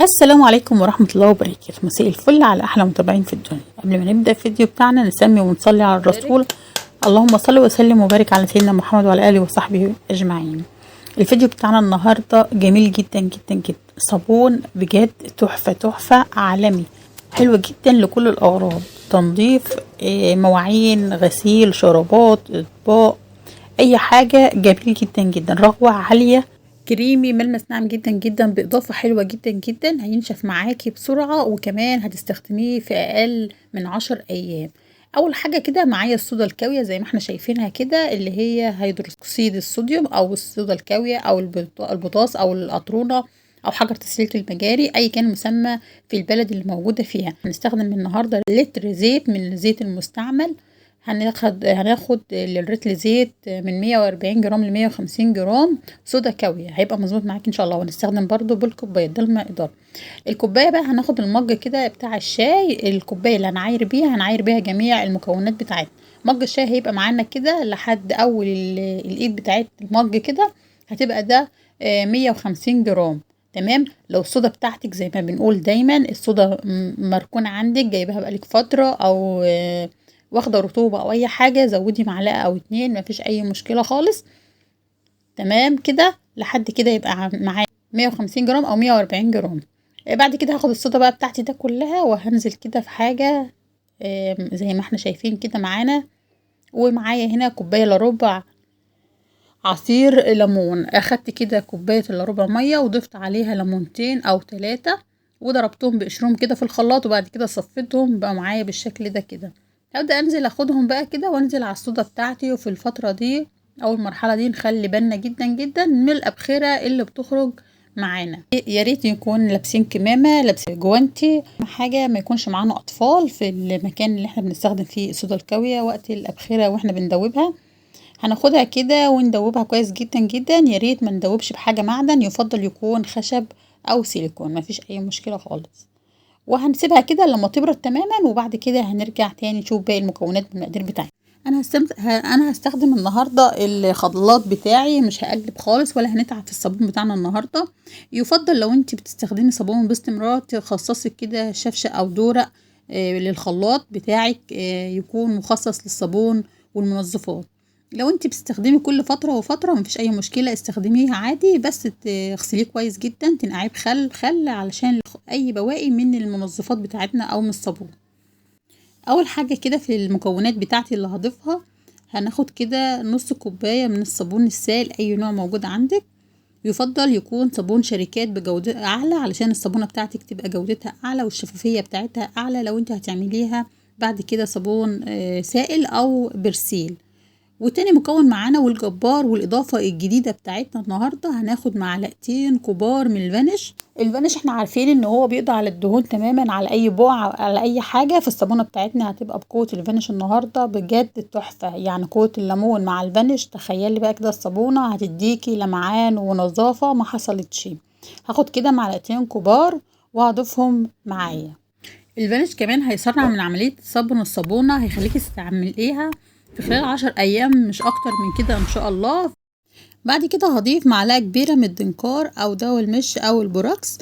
السلام عليكم ورحمة الله وبركاته. مساء الفل على أحلى متابعين في الدنيا. قبل ما نبدأ الفيديو بتاعنا نسمي ونصلي على الرسول، اللهم صل وسلم وبارك على سيدنا محمد وعلى آله وصحبه أجمعين. الفيديو بتاعنا النهاردة جميل جدا جدا جدا، صابون بجد تحفة تحفة عالمي، حلو جدا لكل الأغراض، تنظيف مواعين، غسيل، شرابات، اطباق، أي حاجة، جميل جدا جدا، رغوة عالية، كريمي، ملمس ناعم جدا جدا، بإضافة حلوة جدا جدا، هينشف معاكي بسرعة، وكمان هتستخدميه في أقل من 10 أيام. أول حاجة كده معايا الصودا الكاوية زي ما احنا شايفينها كده، اللي هي هيدروكسيد الصوديوم أو الصودا الكاوية أو البوتاص أو القطرونة أو حجر تسليك المجاري، أي كان مسمى في البلد اللي موجودة فيها. هنستخدم النهاردة لتر زيت من الزيت المستعمل، هناخد للرتل زيت من 140 جرام ل 150 جرام صودا كاوية، هيبقى مظبوط معاك ان شاء الله. وهنستخدم برضو بالكوباية، ده المقدار. الكوباية بقى هناخد المج كده بتاع الشاي، الكوباية اللي هنعاير بيها هنعاير بيها جميع المكونات بتاعتنا. مج الشاي هيبقى معانا كده لحد اول الايد بتاعت المج كده، هتبقى ده 150 جرام. تمام. لو الصودا بتاعتك زي ما بنقول دايما الصودا مركونة عندك، جايبها بقالك فترة او واخده رطوبة او اي حاجة، زودي معلقه او 2، مفيش اي مشكلة خالص. تمام كده لحد كده يبقى معايا 150 جرام او 140 جرام. بعد كده هاخد الصودا بقى بتاعتي ده كلها وهنزل كده في حاجة زي ما احنا شايفين كده معانا. ومعايا هنا كوباية الا ربع عصير ليمون، اخدت كده كوباية الا ربع مية وضفت عليها ليمونتين او 3 وضربتهم بقشرهم كده في الخلاط، وبعد كده صفيتهم بقى معايا بالشكل ده كده. هبدأ انزل اخدهم بقى كده وانزل على الصودا بتاعتي. وفي الفترة دي او المرحلة دي نخلي بالنا جدا جدا من الابخرة اللي بتخرج معانا، يا ريت يكون لابسين كمامة، لابسين جوانتي، حاجة ما يكونش معانا اطفال في المكان اللي احنا بنستخدم فيه الصودا الكاوية وقت الابخرة واحنا بندوبها. هناخدها كده وندوبها كويس جدا جدا، يا ريت ما ندوبش بحاجة معدن، يفضل يكون خشب او سيليكون، مفيش اي مشكلة خالص. وهنسيبها كده لما تبرد تماما، وبعد كده هنرجع تاني نشوف باقي المكونات بالمقادير بتاعتنا. انا هستخدم النهارده الخلاط بتاعي، مش هقلب خالص ولا هنتعب في الصابون بتاعنا النهارده. يفضل لو انت بتستخدمي صابون باستمرار تخصصي كده شفشه او دورق للخلاط بتاعك، يكون مخصص للصابون والمنظفات. لو انت بتستخدمي كل فترة وفترة مفيش اي مشكلة، استخدميه عادي، بس تغسليه كويس جدا، تنقعيه بخل خل علشان اي بواقي من المنظفات بتاعتنا او من الصابون. اول حاجة كده في المكونات بتاعتي اللي هضيفها، هناخد كده نص كوباية من الصابون السائل، اي نوع موجود عندك، يفضل يكون صابون شركات بجوده اعلى علشان الصابونه بتاعتك تبقى جودتها اعلى والشفافيه بتاعتها اعلى. لو انت هتعمليها بعد كده صابون سائل او برسيل. وتاني مكون معانا والجبار والاضافة الجديدة بتاعتنا النهارده، هناخد معلقتين كبار من الفانيش. الفانيش احنا عارفين ان هو بيقضي على الدهون تماما، على اي بقعة على اي حاجة، فالصابونه بتاعتنا هتبقى بقوة الفانيش النهارده بجد تحفة. يعني قوة الليمون مع الفانيش، تخيلي بقى كده الصابونه هتديكي لمعان ونظافه ما حصلتش. هاخد كده معلقتين كبار وهضيفهم معايا. الفانيش كمان هيسرع من عملية صبن الصابونه، هيخليكي تستعمليها في خلال 10 ايام مش اكتر من كده ان شاء الله. بعد كده هضيف معلقه كبيرة من الدنكار او دواء المش او البوراكس،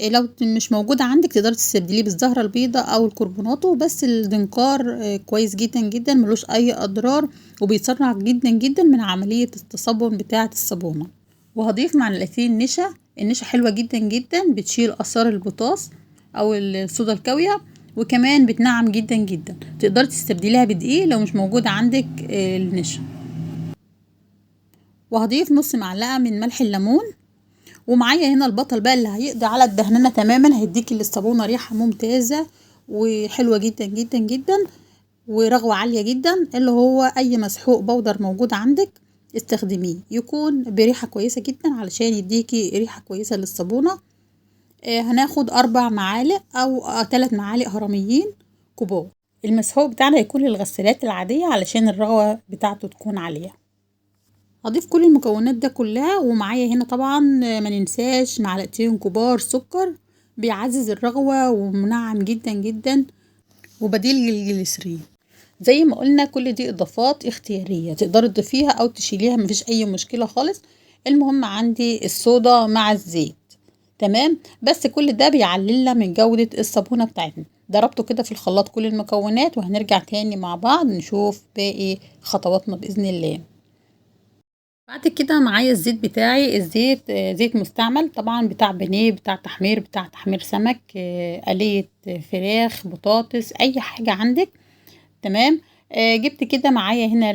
لو مش موجودة عندك تقدري تستبدليه بالزهره البيضاء او الكربوناتو، بس الدنكار كويس جدا جدا، ملوش اي اضرار وبيسرع جدا جدا من عملية التصبن بتاعه الصابونه. وهضيف معلقتين نشا، النشا حلوة جدا جدا، بتشيل اثار البوتاص او الصودا الكاويه، وكمان بتنعم جدا جدا، تقدري تستبدليها بدقيق لو مش موجودة عندك النشا. وهضيف نص معلقة من ملح الليمون. ومعايا هنا البطل بقى اللي هيقضي على الدهننة تماما، هيديكي للصابونة ريحة ممتازة وحلوة جدا جدا جدا ورغوة عالية جدا، اللي هو اي مسحوق بودر موجود عندك استخدميه، يكون بريحة كويسة جدا علشان يديكي ريحة كويسة للصابونة. هناخد 4 معالق او 3 معالق هرميين كبار. المسحوق بتاعنا يكون للغسالات العادية علشان الرغوة بتاعته تكون عالية. هضيف كل المكونات ده كلها. ومعايا هنا طبعا ما ننساش معلقتين كبار سكر، بيعزز الرغوة ومنعم جدا جدا وبديل للجليسرين. زي ما قلنا كل دي اضافات اختيارية، تقدري تضيفيها او تشيليها مفيش اي مشكلة خالص. المهم عندي الصودا مع الزيت. تمام. بس كل ده بيعللنا من جودة الصابونة بتاعتنا. ضربته كده في الخلاط كل المكونات، وهنرجع تاني مع بعض نشوف باقي خطواتنا بإذن الله. بعد كده معايا الزيت بتاعي، الزيت زيت مستعمل طبعا، بتاع بانيه، بتاع تحمير، بتاع تحمير سمك، قلية فراخ، بطاطس، اي حاجة عندك. تمام. جبت كده معايا هنا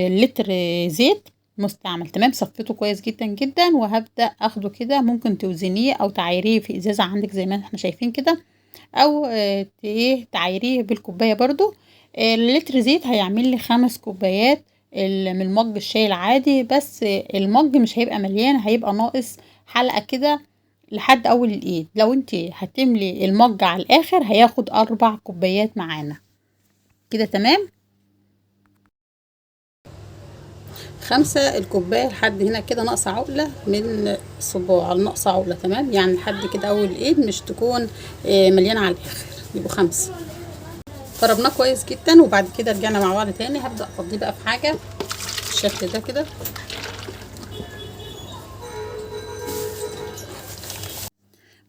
لتر زيت مستعمل. تمام. صفيته كويس جدا جدا، وهبدأ اخده كده. ممكن توزنيه او تعايريه في ازازة عندك زي ما احنا شايفين كده، او تعايريه بالكوباية برضو. اللتر زيت هيعمل لي 5 كوبايات من مج الشاي العادي، بس المج مش هيبقى مليان، هيبقى ناقص حلقة كده لحد اول الايد. لو انت هتملي المج على الاخر هياخد 4 كوبايات معانا كده. تمام. 5 الكوباية لحد هنا كده، ناقصة عقلة من صباع، ناقصة عقلة. تمام. يعني لحد كده اول الايد، مش تكون مليانة على الاخر، يبقوا 5. ضربناه كويس جدا، وبعد كده رجعنا مع بعض تاني. هبدأ افضيه بقى في حاجة بالشكل ده كده.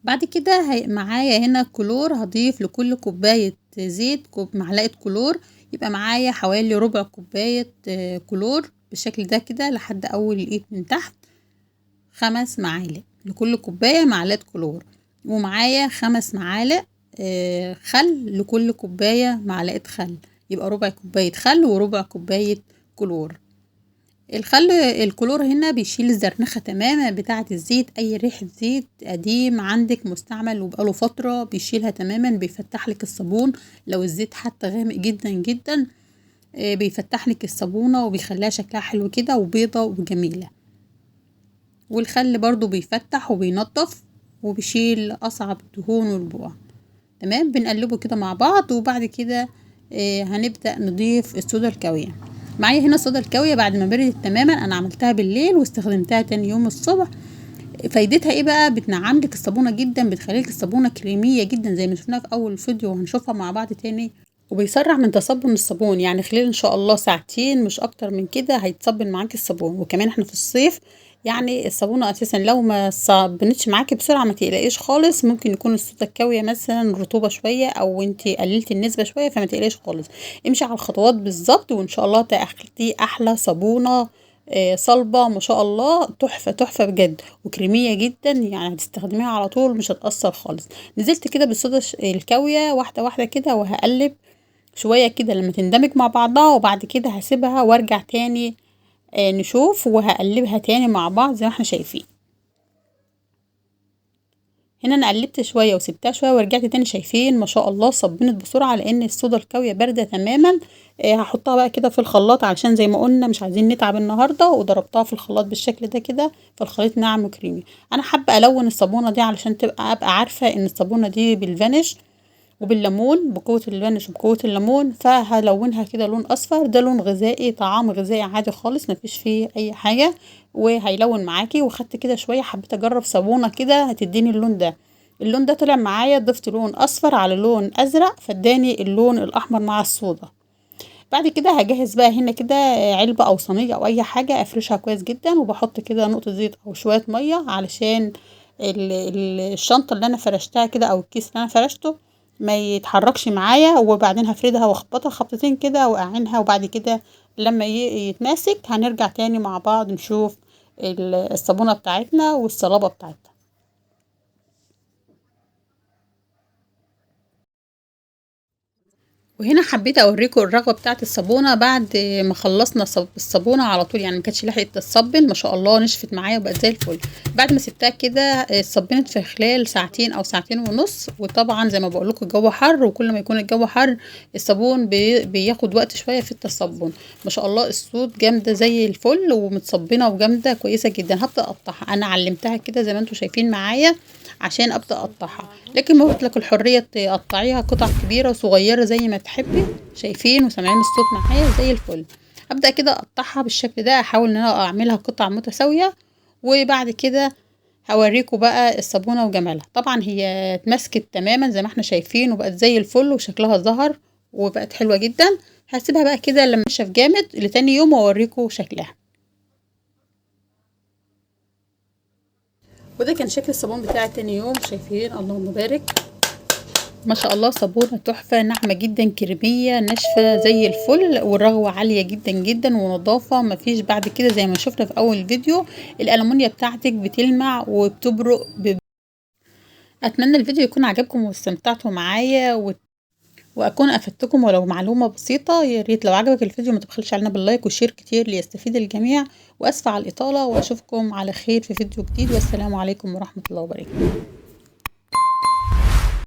بعد كده معايا هنا كلور، هضيف لكل كوباية زيت معلقة كلور، يبقى معايا حوالي ربع كوباية كلور بالشكل ده كده لحد اول الايد من تحت. 5 معالق لكل كوباية معلقة كلور، ومعايا 5 معالق خل لكل كوباية معلقة خل، يبقى ربع كوباية خل وربع كوباية كلور. الكلور هنا بيشيل الزرنخة تماما بتاعة الزيت، اي ريحة زيت قديم عندك مستعمل وبقاله فترة بيشيلها تماما، بيفتح لك الصابون. لو الزيت حتى غامق جدا جدا بيفتح لك الصابونة وبيخليها شكلها حلو كده وبيضة وجميلة. والخل برضو بيفتح وبينظف وبيشيل اصعب الدهون والبقع. تمام. بنقلبه كده مع بعض، وبعد كده هنبدأ نضيف الصودا الكاوية. معايا هنا الصودا الكاوية بعد ما بردت تماما، انا عملتها بالليل واستخدمتها تاني يوم الصبح. فايدتها ايه بقى؟ بتنعم لك الصابونة جدا، بتخلي لك الصابونة كريمية جدا زي ما شفناها في اول فيديو وهنشوفها مع بعض تاني. وبيسرع من تصبن الصابون، يعني خلال ان شاء الله ساعتين مش اكتر من كده هيتصبن معاكي الصابون. وكمان احنا في الصيف، يعني الصابونه اساسا لو ما صبنتش معاكي بسرعة ما تقلقيش خالص، ممكن يكون الصودا الكاويه مثلا رطوبة شوية، او انت قللتي النسبة شوية، فما تقلقيش خالص. امشي على الخطوات بالظبط وان شاء الله تاخدي احلى صابونه صلبه ما شاء الله، تحفة تحفة بجد وكريميه جدا، يعني هتستخدميها على طول مش هتاثر خالص. نزلت كده بالصودا الكاويه واحدة واحدة كده، وهقلب شوية كده لما تندمج مع بعضها، وبعد كده هسيبها وارجع تاني نشوف، وهقلبها تاني مع بعض زي ما احنا شايفين. هنا انا قلبت شوية وسبتها شوية ورجعت تاني، شايفين ما شاء الله صبنت بسرعة لان الصودا الكاويه باردة تماما. هحطها بقى كده في الخلاط علشان زي ما قلنا مش عايزين نتعب النهارده، وضربتها في الخلاط بالشكل ده كده، فالخليط ناعم وكريمي. انا حابة الون الصابونه دي علشان ابقى عارفه ان الصابونه دي بالفانيش وبالليمون، بقوة الفانيش وبقوة الليمون، فهلونها كده لون اصفر. ده لون غذائي، طعام غذائي عادي خالص مفيش فيه اي حاجة، وهيلون معاكي. وخدت كده شوية، حبيت اجرب صابونه كده هتديني اللون ده، اللون ده طلع معايا، ضفت لون اصفر على لون ازرق فاداني اللون الاحمر مع الصودا. بعد كده هجهز بقى هنا كده علبة او صينية او اي حاجة، افرشها كويس جدا، وبحط كده نقطة زيت او شوية مية علشان الشنطة اللي انا فرشتها كده او الكيس اللي انا فرشته ما يتحركش معايا. وبعدين هفردها واخبطها خبطتين كده واعينها، وبعد كده لما يتماسك هنرجع تاني مع بعض نشوف الصابونه بتاعتنا والصلابه بتاعتنا. وهنا حبيت اوريكم الرغوه بتاعت الصابونه بعد ما خلصنا الصابونه على طول، يعني ما كانتش لحقت تتصبن ما شاء الله، نشفت معايا وبقت زي الفل. بعد ما سبتها كده اتصبنت في خلال ساعتين او ساعتين ونص. وطبعا زي ما بقول لكم الجو حر، وكل ما يكون الجو حر الصابون بياخد وقت شوية في التصبن. ما شاء الله الصوت جامدة زي الفل ومتصبنه وجامده كويسة جدا. هبدا اقطعها، انا علمتها كده زي ما انتم شايفين معايا عشان ابدا اقطعها، لكن مطلق الحرية تقطعيها قطع كبيرة وصغيره زي ما تحبي. شايفين وسامعين الصوت معايا زي الفل. ابدا كده اقطعها بالشكل ده، احاول ان انا اعملها قطع متساوية، وبعد كده هوريكم بقى الصابونه وجمالها. طبعا هي اتمسكت تماما زي ما احنا شايفين وبقت زي الفل وشكلها ظهر وبقت حلوة جدا. هسيبها بقى كده لما تنشف جامد لتاني يوم واوريكم شكلها. وده كان شكل الصابون بتاعي تاني يوم، شايفين اللهم بارك ما شاء الله، صابونه تحفة ناعمة جدا كريميه ناشفة زي الفل، والرغوه عالية جدا جدا ونظافه مفيش بعد كده. زي ما شفنا في اول فيديو الالومنيا بتاعتك بتلمع وبتبرق. اتمنى الفيديو يكون عجبكم واستمتعتوا معايا واكون افدتكم ولو معلومة بسيطة. يا ريت لو عجبك الفيديو ما تبخلش علينا بال like و share كتير ليستفيد الجميع. واسفه على الاطالة، واشوفكم على خير في فيديو جديد، والسلام عليكم ورحمة الله وبركاته.